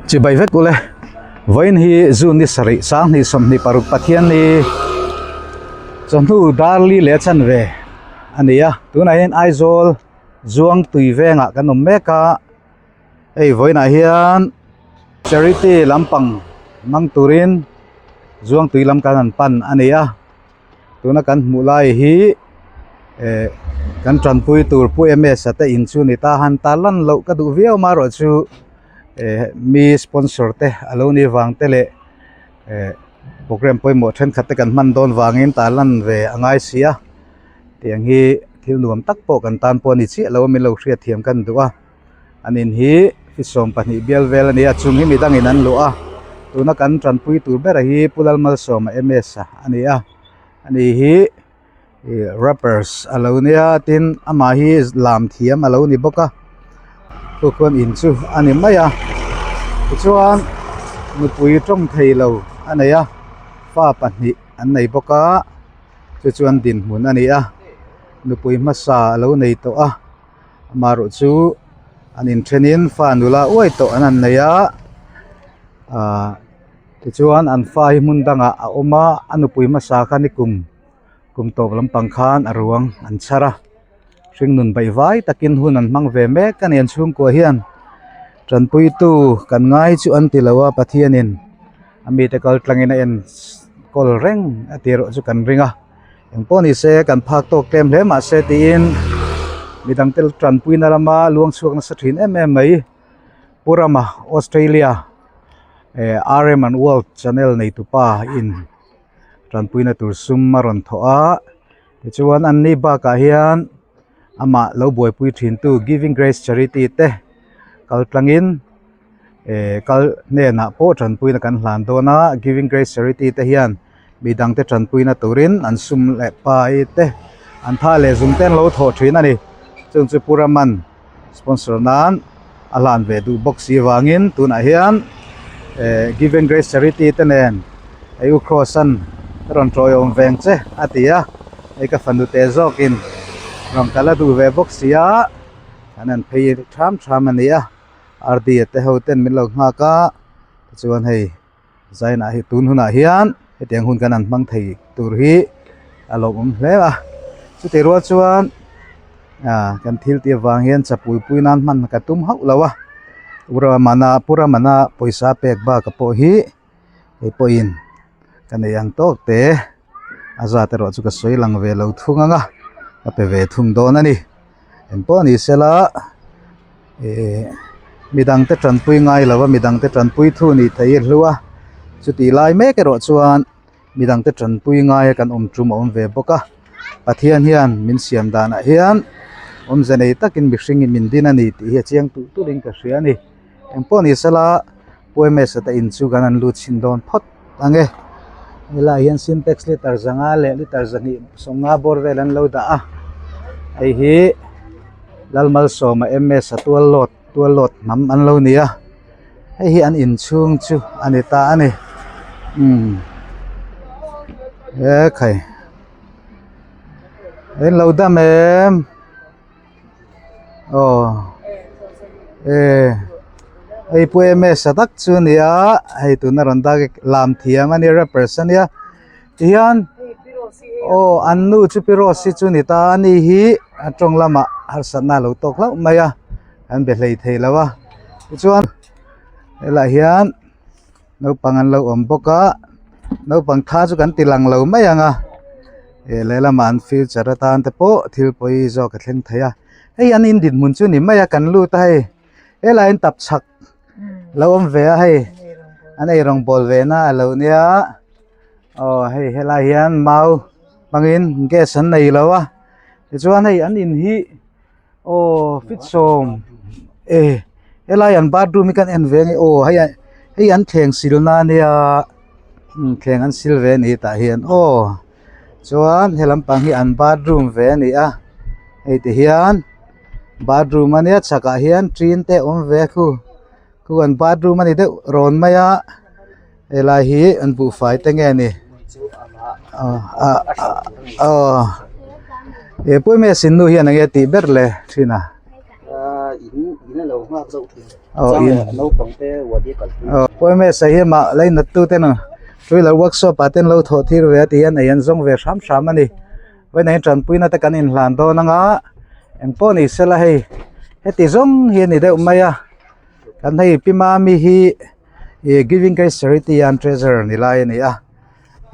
Chibai vek ule. Vawiin hi June ni sarih sanghnih 26 Pathianni chawhnu darli leh a chanve a ni a. Tunah hian Aizawl Zuangtui vengah kan awm mek a. Hei vawiinah hian charity lampang hmang turin Zuangtui lam kan han pan a ni a. Tuna kan hmuh lai hi eh kan tanpui tur Pu MS a te in chu ni ta han ta lan loh ka duh viau amaherawh chu eh mi sponsor te a lo nih vang te leh eh programme pawimawh thenkhat te kan hman dawn vangin ta lan ve a ngai si a tiang hi thil nuam tak pawh kan tan pawh a ni chiah lo a min lo hriatthiam kan duh a. An in hi 22 bial vel a ni a chung hi midangin an luah a tuna kan tanpui tur ber hi Pu Lalmalsawma MS a ani a ani hi ih rappers a lo nia tin amah hi lam thiam a lo ni bawk a chu chuan in chu a ni mai a tichuan nupui tawng thei lo a nei a fa pahnih an nei bawk a chu chuan dinhmun a ni a nupui hmasa a lo nei tawh a. Amaherawh chu an inthenin fa nula uai tawh an han nei a ahh tichuan an fa hi hmun dangah a awm a a nupui hmasa kha ni kum kum tawp lampang khan a ruang an chhar a hringnun baihvai takin hun an hmang ve mek a ni an chhungkua hian tanpuitu kan ngai chu an ti lo a Pathianin a mite kal tlangin a en kawl reng a tih erawh chu kan ring a. Eng pawh ni se kan phak tawk tlem hle mahse tiin midang te tanpuina lama luang chhuak nasa thin em em mai Pu Rama Australia eh RM and World channel nei tupa in tanpuina tur sum a rawn thawh a tichuan an ni bakah hian amah lo buaipui thin tu Giving Grace Charity te kal tlangin. Eh kal hnenah pawh tanpuina kan hlan dawn a giving grace charity te hian midang te tanpuina turin an sum leh pai te an tha leh zung te an lo thawh thin a ni chung chu Pu Raman sponsor nan a hlan ve duh bawk si vangin tunah hian eh giving grace charity te nen hei u cross an rawn tawiawm veng che a ti a hei ka fanu te zawkin rawn kal a duh ve bawk si a an han phei tham tham a ni a. RD a te ho ten min lo nghak a tichuan hei zainah hi tun hunah hian hetiang hun kan han hmang thei tur hi a lawmawm hle a chutih rual chuan ah kan thil tih avang hian chapui pui nan hman ka tum hauh lo a Pu Ramana Pu Ramana pawisa pek bak pawh hi hei pawhin ka nei ang tawk te a zat erawh chu ka sawi lang ve lo thung ang a ka pe ve thung dawn a ni. Engpawh ni sela ihh midang te tanpui ngai lo a midang te tanpui thu nih theih a hlu a chutih lai mek erawh chuan midang te tanpui ngai a kan awm tum a awm ve bawk a Pathian hian min siam danah hian awmze nei takin mihring in min din a ni tih hi a chiang tulh tulh in ka hria a ni engpawh ni sela Pu MS a te in chu kan han lut chhin dawn phawt ang e helaiah hian sintex liter zanga leh liter zahnih sawmnga bawr vel an lo dah a hei hi Lalmalsawma MS a tual lawt tual lawt hnam an lo ni a hei hi an inchhung chu a ni ta a ni umm ekhai in lo dam em. Aw eh hei pu MS a tak chu a ni a hei tuna rawn dak lam thiam a nia rappers a nia tihian aw an nu chu pi rose hi chu a ni ta a ni hi a tawng lamah harsatna a lo tawk hlauh mai a an be hlei thei lo a tichuan helaiah hian naupang an lo awm bawk a naupang tha chu kan ti lang lo mai ang a eh lehlamah an future atan te pawh thil pawi zawk a thleng thei a hei an in dinhmun chu ni mai a kan lut a hei helaiah hian tapchhak lo awm ve a hei an ei rawngbawl ve na a lo nia aw hei helai hian mau hmangin gas an nei lo a tichuan hei an in hi. Aw fit sawm eh helai an bathroom hi kan en ve ange aw hei hei an thleng sil na ania umm thleng an sil ve a ni tah hian aw chuan he lampang hi an bathroom ve a ni a hei ti hian bathroom ania chhakah hian ṭin te a awm ve a khu khu an bathroom a ni deuh rawn mai a helai hi an buhfai te nge ni aw he pawimawh sin nu hian enge tih ber le thin a. Aw in Poemes ah hian mah lainat tu ten two wheeler workshop ah ten lo thawh tir ve a ti hian ei an zawng ve hram hram a ni vawiin ah hian tanpuina te kan inhlan dawn anga engpawh ni sela hei heti zawng hi a ni deuh mai a kan hei pi mami hi ih giving grace charity an treasure ni lai a ni a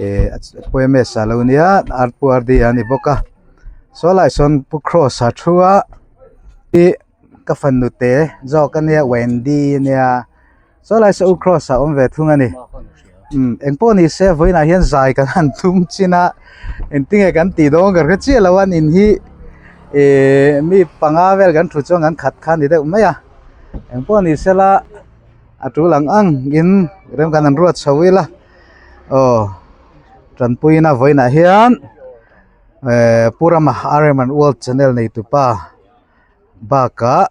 ih poemes ah lo nia ar pu r d a ni bawk a saw lai sawn pu cross a thu a ih. Ka fanu te zawk a nia Wendy a nia saw lai saw u cross ah a awm ve thung a ni umm engpawh ni se vawiinah hian zai kan han tum chin a engtinge kan tih dawn ka hre chiah lo a nin hi ihh mi panga vel kan thu chuan kan khat kha a ni deuh mai a engpawh ni sela a tul ang ang in rem kan han ruat chho ila aw tanpuina vawiinah hian ehh Pu Rama R M and world channel neitupa. Bakah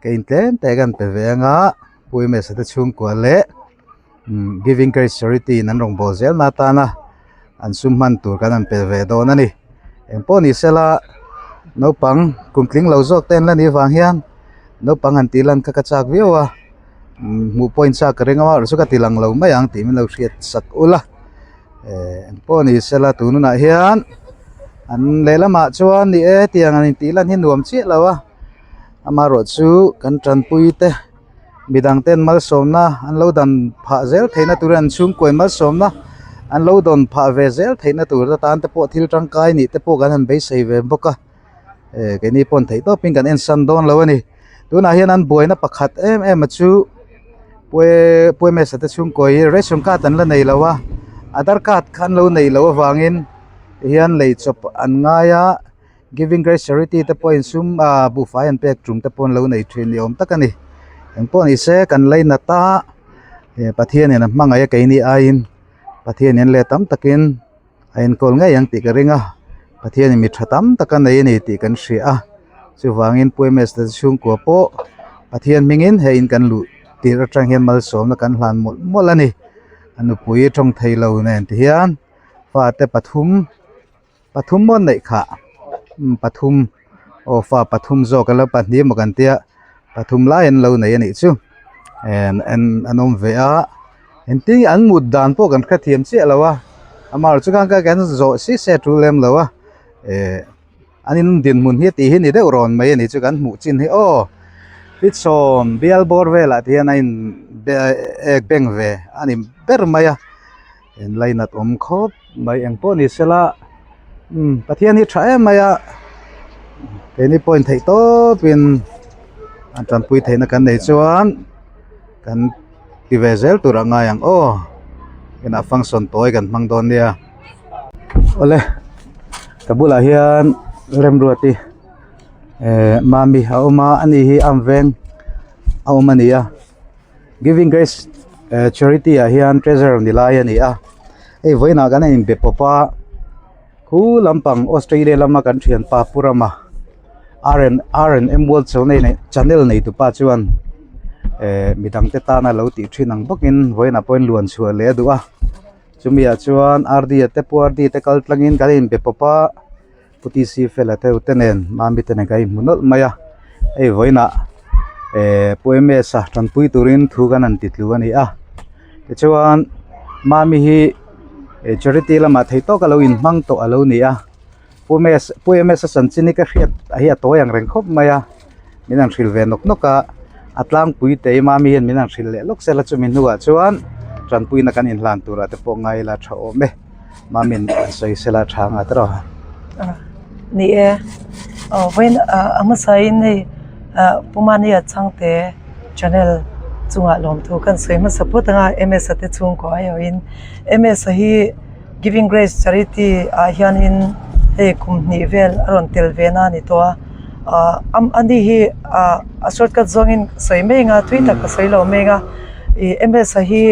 ka in tlem te kan pe ve anga Pu Msa te chhungkua leh umm Giving Grace Charity in an rawn bawl zel na atana an sum hman tur kan han pe ve dawn a ni. Engpawh ni sela naupang kum tling lo zawk te an la nih vang hian naupang han tih lan kha ka chak viau a umm hmuh pawh in chak ka ring a chu ka ti lang lo mai ang tih min lo hriat sak ula. Eh engpawh ni sela tun hunah hian an lehlamah chuan ni e tiang an intih lan hi nuam chiah lo a amaherawh chu kan tanpui te midang ten malsawmna an lo dan phah zel theihna tur an chhungkaw in malsawmna an lo dawn phah ve zel theihna tur atan te pawh thil tangkai nih te pawh kan han beisei ve bawk a eh keini pawn theih tawpin kan en san dawn lo a ni tunah hian an buaina pakhat em em a chu Puemesa te chhungkaw hi ration card an la nei lo a aadhar card kha an lo neih loh avangin tihian lei chawp an ngai a giving grace charity te pawhin sum ah buhfai an pek tum te pawh an lo nei thin ni awm tak a ni engpawh ni se kan lainat a Pathianin a hmangaih a keini aiin Pathianin let tam takin. A enkawl ngei ang tih ka ring a Pathianin mi tha tam tak a nei a ni tih kan hria a chuvangin Pu M S te chhungkua pawh Pathian hmingin hei in kan luh tirh atang hian malsawmna kan hlan mawlh mawlh a ni a nupui tawng thei lo nen ti hian fate pathum pathum maw an neih khah umm pathum aw fa pathum zawk an lo pahnih emaw kan tia pathum lai an lo nei a nih chu an awm ve a. Engtin an mut dan pawh kan hrethiam chiah lo a amaherawh chu khan kan zawh si se a tul lem lo a eh an in dinhmun hi tih hi ni deuh rawn mai a ni chu kan hmuh chin hi aw hitsawm bial bawr velah te hian a in ek beng ve a ni ber mai a in lainat awm khawp mai engpawh ni sela umm Pathian hi tha em mai a keini pawhin theih tawpin an tanpui theihna kan nei chuan kan. Ti ve zel tur a ngai ang aw inah function tawi kan hmang dawn nia awle ka bulah hian remruati eh mami a awm a ani hi am veng a awm a ni a giving grace eh charity ah hian treasure ni lai a ni a hei vawiinah kan in be pawp a khu lampang Australia lama kan thianpa Pu Rama. R and R and M world channel nei tupa chuan eh midang te tana lo tih thin ang bawkin vawiinah pawhin luan chhuah leh a duh a chumi ah chuan R D a te pu R D te kal tlangin kan inbe pawp a pu T C fela te te nen mami te nen kan inhmu nawlh mai a hei vawiinah eh pu M S a tanpui turin thu kan han ti tlu a ni a tichuan mami hi charity lamah theih tawk a lo inhmang tawh a lo ni a. Pu MS Pu MS a chanchin hi ka hriat a hi a tawi ang reng khawp mai a min han hrilh ve nawk nawk a a tlangpui te mami hian min han hrilh leh lawk sela chumi hnuah chuan tanpuina kan inhlan turah te pawh ngai ila tha awm e mami'n an sawi sela a tha anga tawh Ni e aw vawiin a hmasa in hei Pu Mania chhangte channel chungah lawmthu kan sawi hmasa phawt anga MS a te chhungkaw aiawhin MS a hi. Giving Grace Charity ah hianin hei kum hnih vel a rawn tel ve na a ni tawh a ah ani hi ah a shortcut zawngin sawi mai anga thui tak a sawi lo mai anga ih M S a hi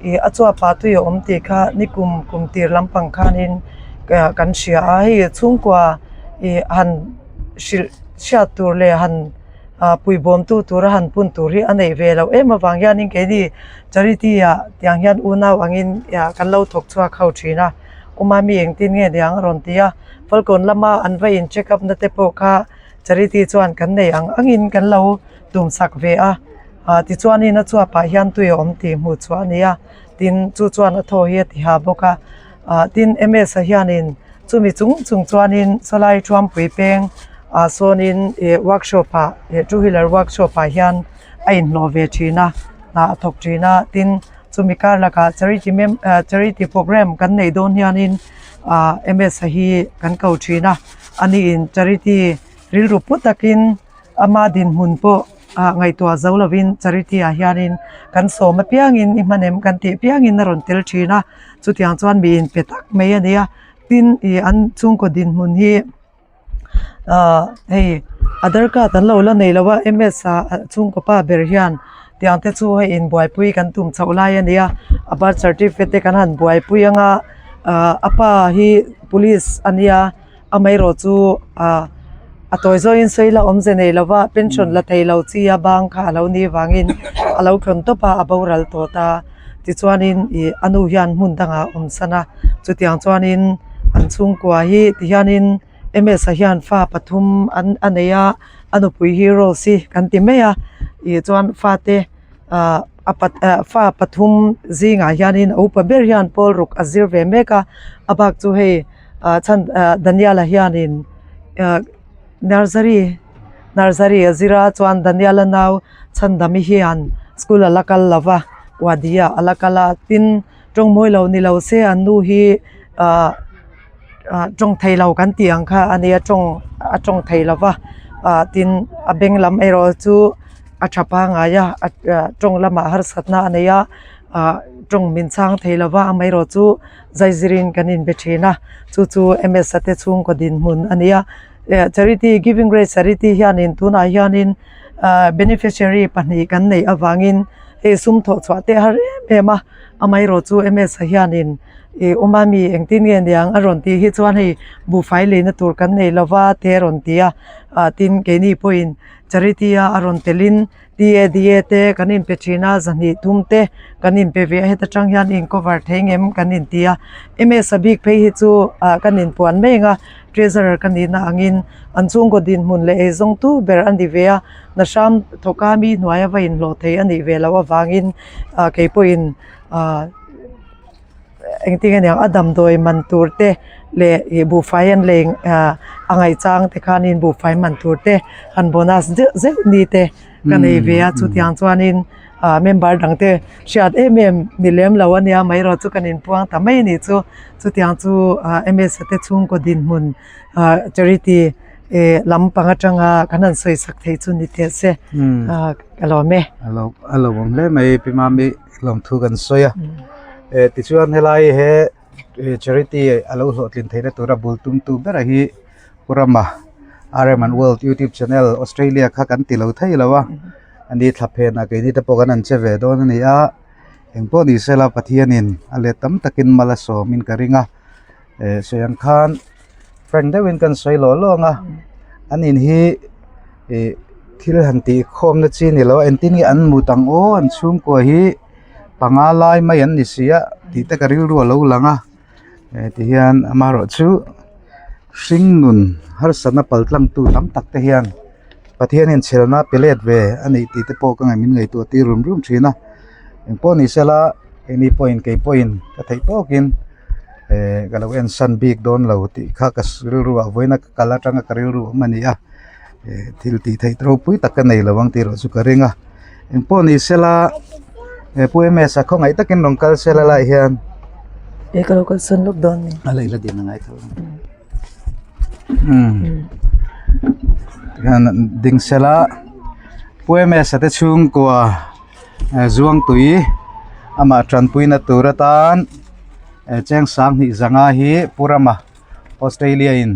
ih a chuap ah tui a awm tih kha nikum kum tir lampang khanin kan hria a hei chhungkua ih han hrilh hriat tur leh han. ah puibawmtu tura han pun tur hi a neih ve loh em avang hianin keini charity ah tiang hian unau angin ah kan lo thawk chhuak ho thin a awma mi engtin nge niang a rawn ti a falkawn lama an va in check up na te pawh kha charity chuan kan nei ang angin kan lo tum sak ve a. Ah tichuanin a chuapah hian tui a awm tih hmuh chhuah a ni a tin chu chuan a thaw hi a ti ha bawk a ah tin M_S ah hianin chumi chung chung chuanin sawlai thuampui peng ah sawnin ih workshop ah ih two wheeler workshop ah hian a inhlawh ve thin a hna a thawk thin a tin chumi kar lakah charity mem ah charity programme kan neih dawn hianin ah M_S a hi kan ko thin a ani in charity rilru pu takin ama dinhmun pawh ah ngaihtuah zo lovin charity ah hianin kan sawm apiangin i hman em kan tih apiangin a rawn tel thin a chutiang chuan mi inpe tak mai a ni a tin ih an chhungkaw dinhmun hi ah hei aadhar card an lo la nei lo a M S ah chhungkaw pa ber hian tiang te chu hei inbuaipui kan tum chhoh lai a ni a a birth certificate te kan han buaipui anga ah a pa hi police a nia. Amaherawh chu ah a tawi zawhin sawi la awmze nei lova pension la thei lo chi a bang kha a lo nih vangin a lo tlawn tawp a a boral tawh ta tichuanin ih a nu hian hmun dangah a awm san a chutiang chuanin an chhungkua hi tihianin M S a hian fa pathum an a nei a a nupui hi Rose i kan ti mai a ih chuan fate ah a pa ah fa pathum zingah hianin a upa ber hian pawl ruk a zir ve mek a a bak chu hei. ah chhan ah Daniel-a hianin ah nursery nursery a zir a chuan Daniel-a nau chhandami hian school a la kal lo va wadi ah a la kal a tin tawng mawi lo ni lo se an nu hi ah ah tawng thei lo kan tih ang kha a nia tawng a tawng thei lo va ah tin a beng lam erawh chu a tha pangai a ah tawng lamah harsatna a nei a ah tawng min chhang thei lo va amaherawh chu. Zaizirin kan inbe thin a chu chu M S a te chhungkaw dinhmun a ni a charity giving grace charity hianin tunah hianin ah beneficiary pahnih kan neih avangin hei sum thawh chhuah te a har em em a amaherawh chu M S a hianin ih awm a mi engtin nge niang a rawn tih hi chuan hei buhfai leina tur kan nei lova te a rawn ti a ah tin keini pawhin charity a a rawn telin. TADA te kan inpe thin a zahnih thum te kan inpe ve a heta tang hian in cover thei ngem kan inti a ms a bik phei hi chu ah kan inpuan mai ang a treasurer ka nihna angin an chhungkaw dinhmun leh eizawng tu ber a ni ve a nahram thawka mi hnuaia va inhlawh thei a nih ve loh avangin ah kei pawhin ah. Engtin nge niang a damdawi man tur te leh ih buhfai an lei ah a ngaihchang te khanin buhfai man tur te han bonus deuh zeuh ni te ka nei ve a chutiang chuanin ah member dang te hriat em em ni lem lo a nia amaherawh chu kan inpuang ta mai a nih chu chutiang chu ah M S a te chhungkaw dinhmun ah charity eh lampang atanga kan han sawi sak theih chu ni teh se ah ka lawm e. A lo awm hle mai Pi Mami. Lawmthu kan sawi a eh tichuan helai he charity a lo hlawhtlin theihna tura bul tumtu bera hi Pu Rama R_M and world youtube channel Australia kha kan ti lo thei lo a ani thla phenah keini te pawh kan han che ve dawn a ni a engpawh ni sela Pathianin a let tam takin mal a sawmin ka ring a eh sawi ang khan frank deuhin kan sawi lawh lawng a an in hi ih thil han tih khawmna chi ni lo a engtin nge an mut ang aw an chhungkua hi panga lai mai an ni si a tih te ka rilru a lo lang a eh ti hian amaherawhchu hringnun harsatna pal tlang tu tam tak te hian Pathianin chhelna pe let ve a nih tih te pawh ka ngaih min ngaihtuah tir rum rum thin a engpawh ni sela keini pawhin kei pawhin ka theih tawkin. Eh ka lo en san bik dawn lo tih kha ka rilru ah vawiin a ka kal atanga ka rilru awm a ni a eh thil tih theih ropui tak ka nei lo ang tih erawh chu ka ring a engpawh ni sela he pu M S a khawngaih takin rawn kal sela lai hian eh ka lo kal sawn lawk dawn a ni a lei la din a ngai tho umm tikhian ding sela pu M S a te chhungkua Zuangtui amah tanpuina tur atan cheng sanghnih zanga hi Pu Rama Australia in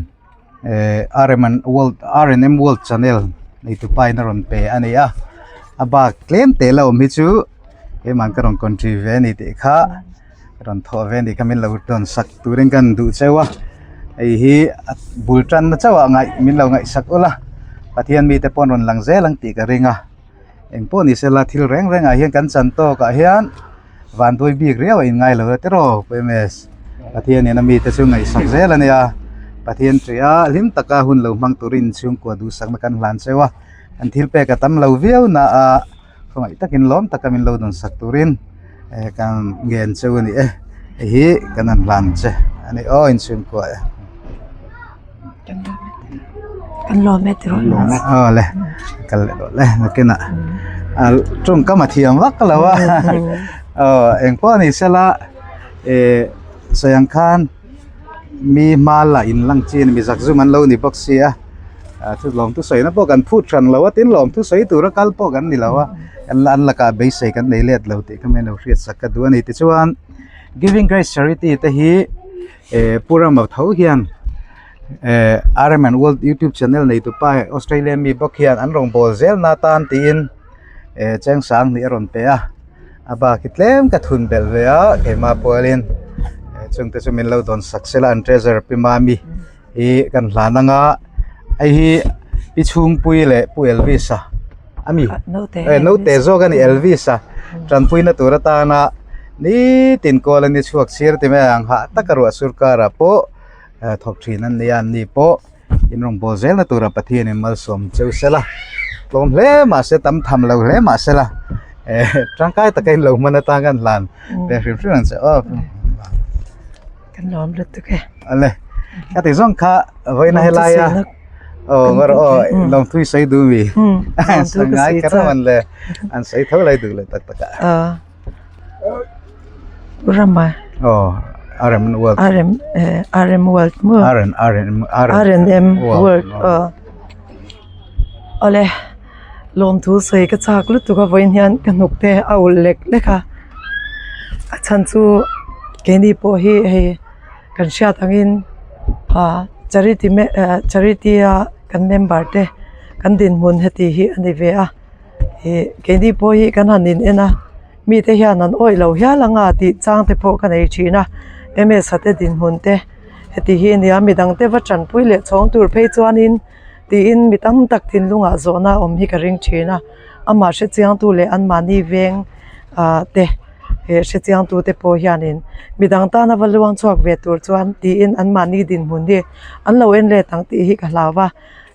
eh R M and world R and M world channel neitu pa in a rawn pe a ni a a bak tlem te la awm hi chu keimah ka rawn country ve a ni tih kha rawn thawh ve a nih kha min lo rawn sak turin ka han duh cheu a hei hi a bul tanna chauh ah ngaih min lo ngaihsak ula Pathian mite pawh an rawn lang zel ang tih ka ring a. Engpawh ni sela thil reng reng ah hian kan chan tawk ah hian vanduai bik riau a inngai lo a tiraw Pu MS Pathian in a mite chu ngaihsak zel a nia Pathian ṭih a hlim taka hun lo hmang turin chhungkua duhsakna kan hlan cheu a an thil pek a tam lo viau na a. Khawngaih takin lawm taka min lo dawn sak turin eh kan ngen cheu a ni e hei hi kan han hlan che a ni aw inchhungkua e. Kan lawm e tiraw aw le kal leh rawh le nakinah a tawngkam a thiam vak lo a aw engpawh a ni sela eh sawi ang khan mi hma la in lang chi a ni mi zakzum an lo ni bawk sia ah chu lawmthu sawina pawh kan phut hran lo a tin lawmthu sawi tura kal pawh kan ni lo a an lakah beisei kan nei let lo tih kha min lo hriat sak ka duh a ni tichuan giving grace charity te hi eh pu rama tho hian eh R_M and world youtube channel nei tupa Australia mi bawk hian an rawngbâwl zel na tan tiin eh chengsang hnih a rawn pe a. A bak hi tlem ka thun belh ve a keimah pualin eh chungte chu min lo dawn sak sela an treasure pi mami hi kan hlan anga hei hi pi chhungpui leh pu Elvis a ami eh naute zawk a ni Elvis a tanpuina tur atana nitin kawl a ni chhuak sir ti mai ang hah taka ruah sur karah pawh thawk thin an nia an ni pawh. In rawngbâwl zêlna tûra Pathianin malsâwm cheu sela, tlâwm hle mah se, tam tham lo hle mah sela, eh tangkai taka in lo hman atang khan hlan ve hrim hrim ang che aw. Kan lawm lutuk e. Ale, ka ti zawng kha vawiina helaia aw ngarawh aw lawmthui sawi duh mi. Ngai kher a man le, an sawi tho lai duh leh tak tak a. Rama. Oh, RM World. RM eh, RM World mo. RN RM RNM World. Oh. Ole lawm thu sawi ka chak lutuk a vawiin hian ka hnuk te a ulh lek lek a a chhan chu keini pawh hi hei kan hriat angin ah charity eh charity a kan member te kan dinhmun heti hi a ni ve a. Ih keini pawh hi kan han in en a mite hian an awih lo hial anga tih chang te pawh ka nei thin a ms a te dinhmun te heti hi a nia midang te va tanpui leh chhawng tur phei chuanin tiin mi tam tak thinlungah zawhna awm hi ka ring thin a amah hre chiang tu leh anmahni veng ah te eh hre chiang tu te pawh hianin midang tana va luang chhuak ve tur chuan tiin anmahni dinhmun hi an lo en let ang tih hi ka hlau va.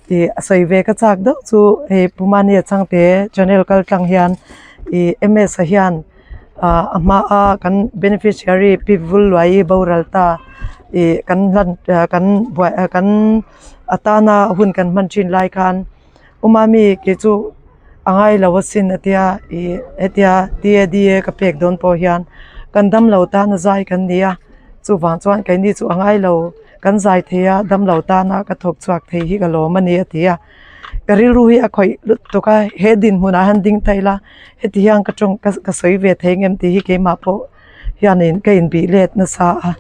Ih a sawi ve ka chak deuh chu hei Pu Mania Changte channel kal tlang hian ih M_S-a hian ah a hma a kan beneficiary Pi Vul Luai boral ta ih kan hlan kan buai kan a tana hun kan hman thin lai khan U Mami kei chu a ngai lo asin a tia ih hetia T_A_D_A ka pek dawn pawh hian kan damlo tana zai kan ni a chuvang chuan keini chu a ngai lo. Kan zai thei a, damlo tana ka thawk chhuak thei hi ka lawm a ni a ti a. Ka rilru hi a khawih lutuk a, he dinhmunah hian ding ta ila heti hian ka tawng ka sawi ve thei ngem tih hi keimah pawh hianin ka inbih let nasa a.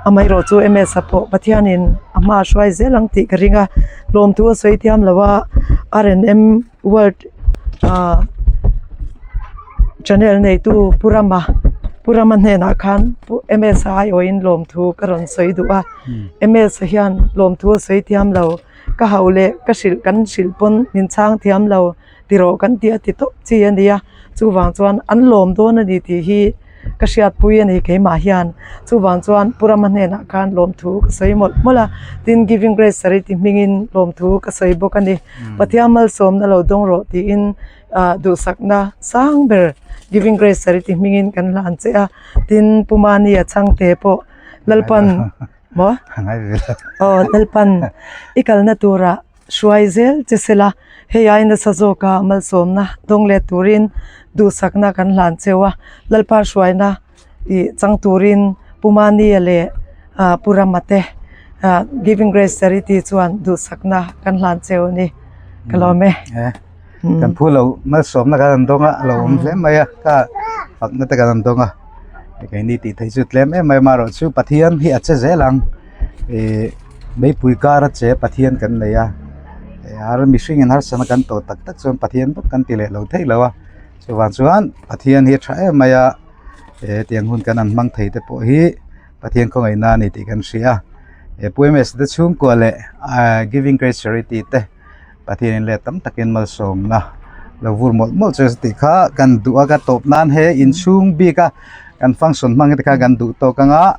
Amaherawh chu MS-a pawh Pathianin a hma a hruai zel ang tih ka ring a, lawmthu a sawi thiam lo a, R&M World ah channel neitu Pu Rama Pu Rama hnenah khan Pu M_S aiawhin lawmthu ka rawn sawi duh a M_S hian lawmthu a sawi thiam lo ka hauh leh ka hrilh kan hrilh pawn min chhang thiam lo tiraw kan tih a ti tawp chi a nia chuvang chuan an lawm dawn a ni tih hi. Ka hriatpui a ni keimah hian chuvang chuan Pu Rama hnenah khan lawmthu ka sawi mawlh mawlh a tin Giving Grace Charity hmingin lawmthu ka sawi bawk a ni Pathian malsawmna lo dawng rawh tiin ah duhsakna sang ber Giving Grace Charity hmingin kan hlan che a tin Pu Mania chhangte pawh Lalpan maw aw Lalpan i kalna turah. Hruai zel che sela, hei ai nasa zawka malsawmna dawng let turin duhsakna kan hlan cheu a, Lalpa hruaina ih chang turin Pu Mania leh Pu Rama te Giving Grace Charity chuan duhsakna kan hlan cheu a ni. Ka lawm e. Kan phu lo malsawmna kan han dawng a, a lo awm hle mai a, ka fakna te kan han dawng a, keini tih theih chu tlem em mai amaherawhchu Pathian hi a che zel ang. Ihh meipui kar a che Pathian kan nei a har mihring in harsatna kan tawh tak tak chuan Pathian bawk kan ti leh lo theih lo a chuvang chuan Pathian hi a tha em mai a hetiang hun kan han hmang thei te pawh hi Pathian khawngaihna a ni tih kan hria a he Pu M S te chhungkua leh ahh Giving Grace Charity te Pathian in let tam takin malsawmna lo vur mawlh mawlh chu tih kha kan duh a ka tawp nan he inchhung bik a kan function hmang te kha kan duh tawk ang a.